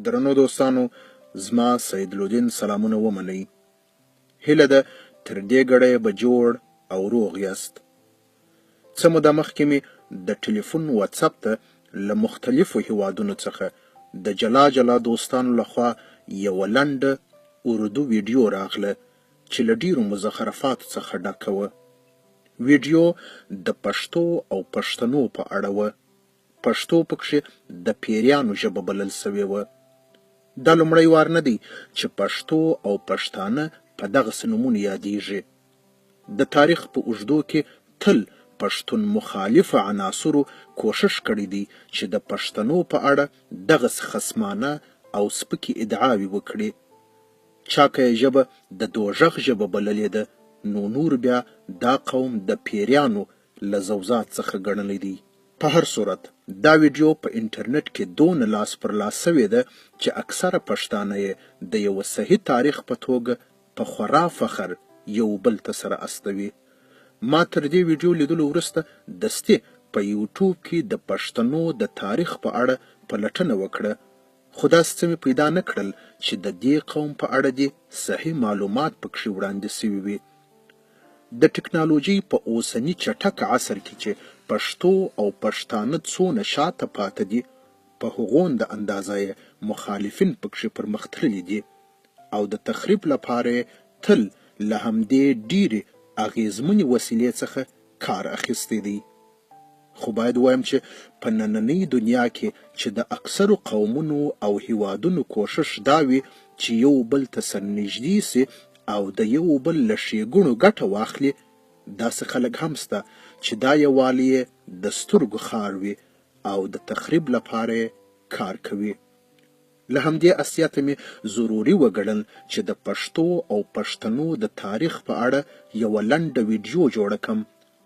درنو دوستانو زما سید لودین سلامونه ومنئ. هیله ده تر دې ګړیه به جوړ او روغ یاست. څه موده مخکې مې د ټلیفون واتساپ ته له مختلفو هیوادونو څخه د جلا جلا دوستانو له خوا یوه لنډه اردو ویډیو راغله چې له ډیرو مزخرفاتو څخه ډکه وه. ویډیو د پښتو او پښتنو په اړه وه. پښتو پکښې د پیریانو ژبه بلل شوې وه. دا لومړی وار نه دی چې پښتو او پښتانه په دغسې نومونو یادیږي. د تاریخ په اوږدو کې تل پښتون مخالفو عناصرو کوښښ کړی دی چې د پښتنو په اړه دغسې خصمانه او سپکې ادعاوې وکړي. چا که یې ژبه د دوږخ ژبه بللې ده نو نورو بیا دا قوم د پیریانو له زوزات څخه ګڼلی دی. په هر صورت دا ویډیو په انټرنټ کې دونه لاس پر لاس شوې ده چې اکثره پښتانه یې د یوه صحیح تاریخ په توګه په خورا فخر یو بل ته سره استوي. ما تر دې ویډیو لیدلو وروسته دستي په یوټیوب کې د پښتنو د تاریخ په اړه پلټنه وکړه خو داسې څه مې پیدا نه کړل چې د دې قوم په اړه دې صحیح معلومات پکښې وړاندې شوي وي. د ټکنالوجۍ په اوسني چټک عصر کې چې پښتو او پښتانه څونه شاته پاته دي، په هغونده اندازه یې مخالفین پکښې پرمختللي دي او د تخریب لپاره یې تل له همدې ډېرې اغېزمنې وسیلې څخه کار اخیستی دی. خو باید ووایم چې په نننۍ دنیا کې چې د اکثرو قومونو او هیوادونو کوښښ دا وي چې یو بل ته سره نږدې سي او د یو بل له ښېګڼو ګټه واخلي، داسې خلک هم شته چې دا یووالی یې د سترګو خار وي او د تخریب لپاره یې کار کوي. له همدې اصلیته مې ضروري وګڼل چې د پښتو او پښتنو د تاریخ په اړه یوه لنډه ویډیو جوړه کړم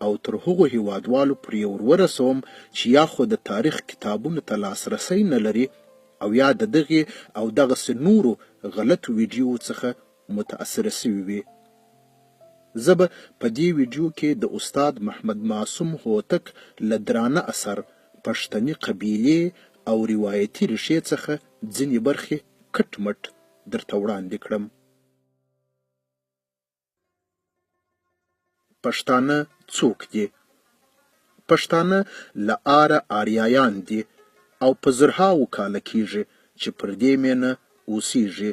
او تر هغو هیوادوالو پورې یې ور ورسوم چې یا خو د تاریخ کتابونو ته لاسرسی نه لري او یا د دغې او دغسې نورو غلطو ویډیوو څخه متاثره شوي وي. زه به په دې ویډیو کې د استاد محمد معصوم هوتک له درانه اثر پښتني قبیلې او روایتي ریښې څخه ځینې برخې کټ مټ درته وړاندې کړم. پښتانه څوک دي؟ پښتانه له آره آریایان دي او په زرهاوو کاله کیږي چې پر دې مېنه اوسیږي.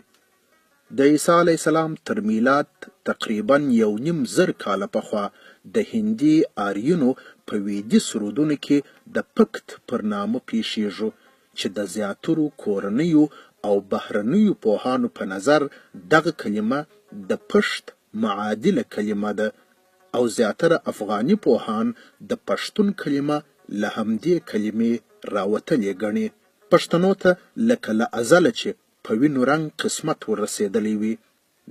د عیسی علیه السلام تر میلاد تقریبا یو نیم زر کاله پخوا د هندي آریینو په ویدي سرودونو کې د پکت پر نامه پېښیږو چې د زیاترو کورنیو او بهرنیو پوهانو په نظر دغه کلمه د پښت معادله کلمه ده او زیاتره افغاني پوهان د پښتون کلمه له همدې کلمې راوتلې ګڼي. پښتنو ته لکه له ازله چې په وینو رنګ قسمت ور رسېدلی وي،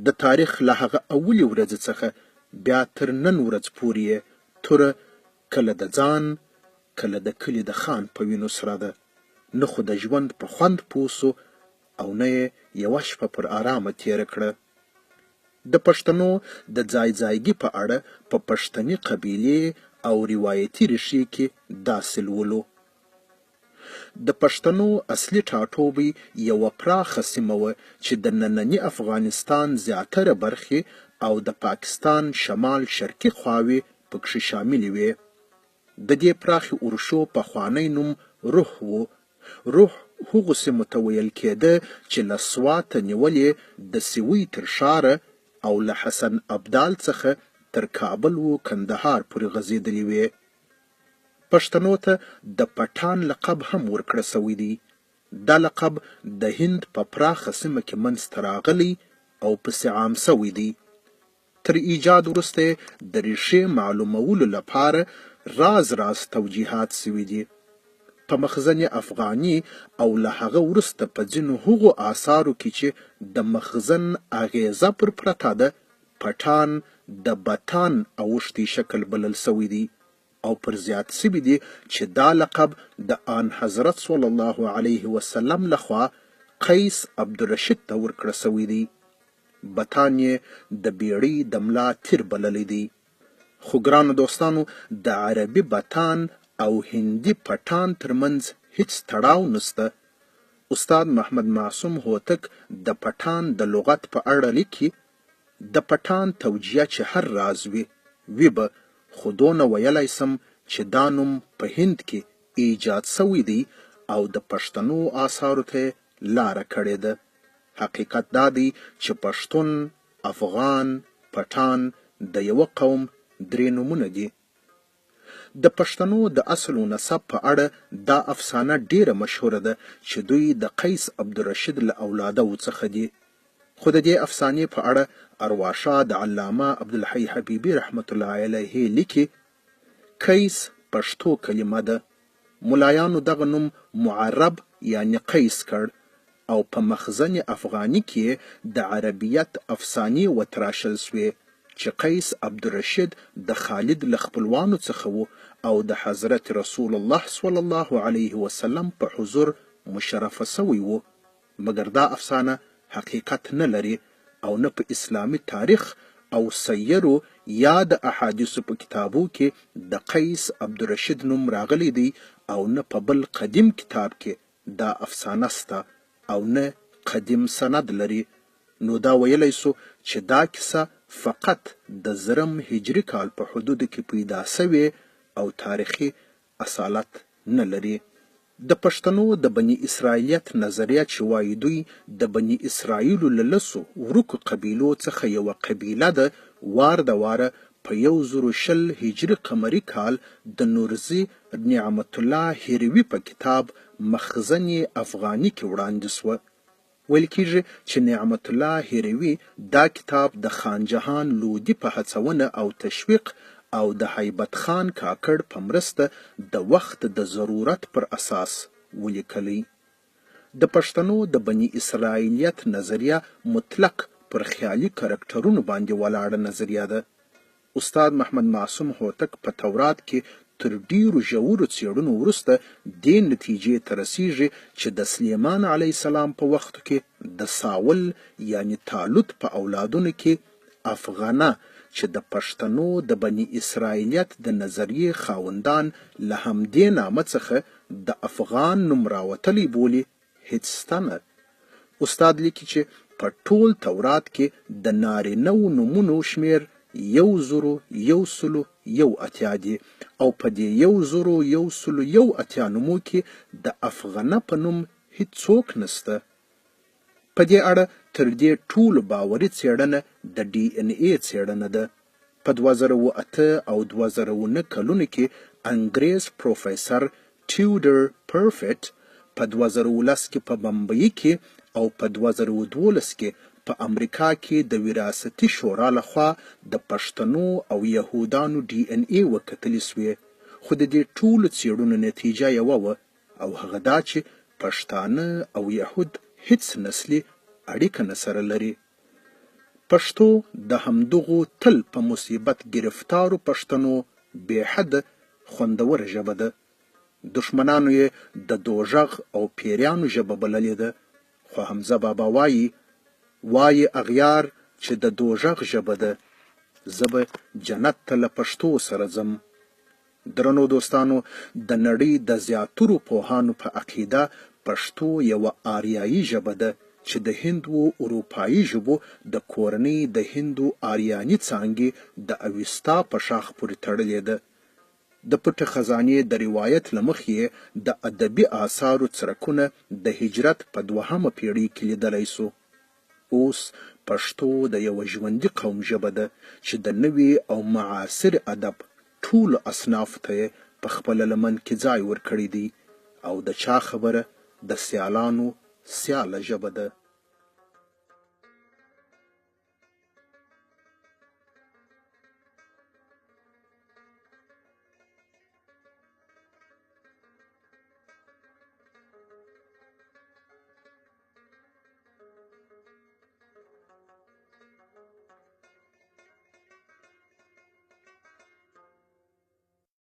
د تاریخ له هغه اولې ورځې څخه بیا تر نن ورځ پورې یې توره کله د ځان، کله د کلي د خان په وینو سره ده، نه خو د ژوند په خوند پوه شو او نه یې یوه شپه پر آرامه تېره کړه. د پښتنو د ځای ځایګي په اړه په پښتني قبیلې او روایتي ریښې کې داسې لولو. د پښتنو اصلي ټاټوبی یوه پراخه سیمه وه چې د ننني افغانستان زیاتره برخې او د پاکستان شمال شرقي خواوې پکښې شاملې وې. د دې پراخې اورشو پخوانی نوم روح و. روح هغو سیمو ته ویل کېده چې له سواته نیولې د سیوۍ تر ښاره او له حسن ابدال څخه تر کابل و کندهار پورې غځېدلې وې. پښتنو ته د پټان لقب هم ورکړه شوی دی. دا لقب د هند په پراخه سیمه کې منځ ته راغلی او پسې عام شوی دی. تر ایجاد وروسته یې د ریښې معلومولو لپاره راز راز توجیهات شوي دي. په مخزن افغاني او له هغه وروسته په ځینو هغو آثارو کې چې د مخزن اغېزه پر پرته ده، پټان د بتان اوښتی شکل بلل شوی دی او پر زیات شوي دي چې دا لقب د آنحضرت صلی الله علیه وسلم له خوا قیس عبدالرشید ته ورکړه شوی دی. بتان یې د بیړۍ د ملا تیر بللی دی. خو ګرانو دوستانو د عربي بتان او هندي پټان تر منځ هیڅ تړاو نشته. استاد محمد معصوم هوتک د پټان د لغت په اړه لیکي، د پټان توجیه چې هر راز وي، وي به، خو دونه ویلای سم چې دا نوم په هند کې ایجاد سوی دی او د پښتنو آثارو ته یې لاره کړې ده. حقیقت دا دی چې پښتون، افغان، پټان د یوه قوم درې نومونه دي. د پښتنو د اصل و نسب په اړه دا افسانه ډېره مشهوره ده چې دوی د قیس عبدالرشید له اولاده وو څخه دي. خو د دې افسانې په اړه ارواښاد علامه عبدالحی حبیبي رحمة الله علیه لیکي، قیس پښتو کلمه ده، ملایانو دغه نوم معرب یعنې قیس کړ او په مخزن افغاني کې یې د عربیت افسانې وتراشل شوې چې قیس عبدالرشید د خالد له خپلوانو څخه و او د حضرت رسول الله صلی الله علیه وسلم په حضور مشرفه شوی و، مګر دا افسانه حقیقت نه لري او نه په اسلامي تاریخ او سیرو یا د احادیثو په کتابو کې د قیس عبدالرشید نوم راغلی دی او نه په بل قدیم کتاب کې دا افسانه سته او نه قدیم سند لري، نو دا ویلی سو چې دا کیسه فقط د زرم هجري کال په حدودو کې پیدا سوې او تاریخي اصالت نه لري. د پښتنو د بني اسرائیلیت نظریه چې وايي دوی د بني اسرائیلو له لسو ورکو قبیلو څخه یوه قبیله ده وار د واره په 1020 هجري قمري کال د نورزي نعمت الله هروي په کتاب مخزن افغاني کې وړاندې شوه. ویل کیږي چې نعمت الله هروي دا کتاب د خان جهان لودي په هڅونه او تشویق او د هیبت خان کاکړ په مرسته د وخت د ضرورت پر اساس ولیکلی. د پښتنو د بني اسرائیلیت نظریه مطلق پر خیالي کرکټرونو باندې ولاړه نظریه ده. استاد محمد معصوم هوتک په تورات کې تر ډېرو ژورو څېړنو وروسته دې نتیجې ته رسېږي چې د سلیمان علیه السلام په وخت کې د ساول یعنې طالوت په اولادونو کې افغنه چې د پښتنو د بني اسرائیلیت د نظریې خاوندان له همدې نامه څخه د افغان نوم راوتلی بولي، هیڅ سته نه. استاد لیکي چې په ټول تورات کې د نارینه وو نومونو شمېر 1181 دي او په دې 1181 نومو کې د افغنه په نوم هیڅوک نشته. په دې اړه تر دې ټولو باوري څېړنه د ډي ان اې څېړنه ده. په 2008 او 2009 کلونو کې انګرېز پروفیسر ټیوډر پرفیټ، په 2010 کې په بمبیي کې او په 2012 کې په امریکا کې د وراثتي شورا له خوا د پښتنو او یهودانو ډي ان اې وکتلې شوې، خو د دې ټولو څېړنو نتیجه یوه وه او هغه دا چې پښتانه او یهود هیڅ نسلي اړیکه نه سره لري. پښتو د همدغو تل په مصیبت ګرفتارو پښتنو بې حده خوندوره ژبه ده. دښمنانو یې د دوږغ او پیریانو ژبه بللې ده، خو حمزه بابا وایي، وایي اغیار چې د دوږغ ژبه ده، زه به جنت ته له پښتو سره ځم. درنو دوستانو، د نړۍ د زیاترو پوهانو په عقیده پښتو یوه آریایي ژبه ده چې د هند و اروپایي ژبو د کورنۍ د هندو آریاني څانګې د اویستا په ښاخ پورې تړلې ده. د پټې خزانې د روایت له مخې یې د ادبي آثارو څرکونه د هجرت په دوهمه پېړۍ کې لیدلی شو. اوس پښتو د یوه ژوندي قوم ژبه ده چې د نوي او معاصر ادب ټولو اصنافو ته یې په خپله لمن کې ځای ورکړی دی او د چا خبره د سیالانو سیاله ژبه ده.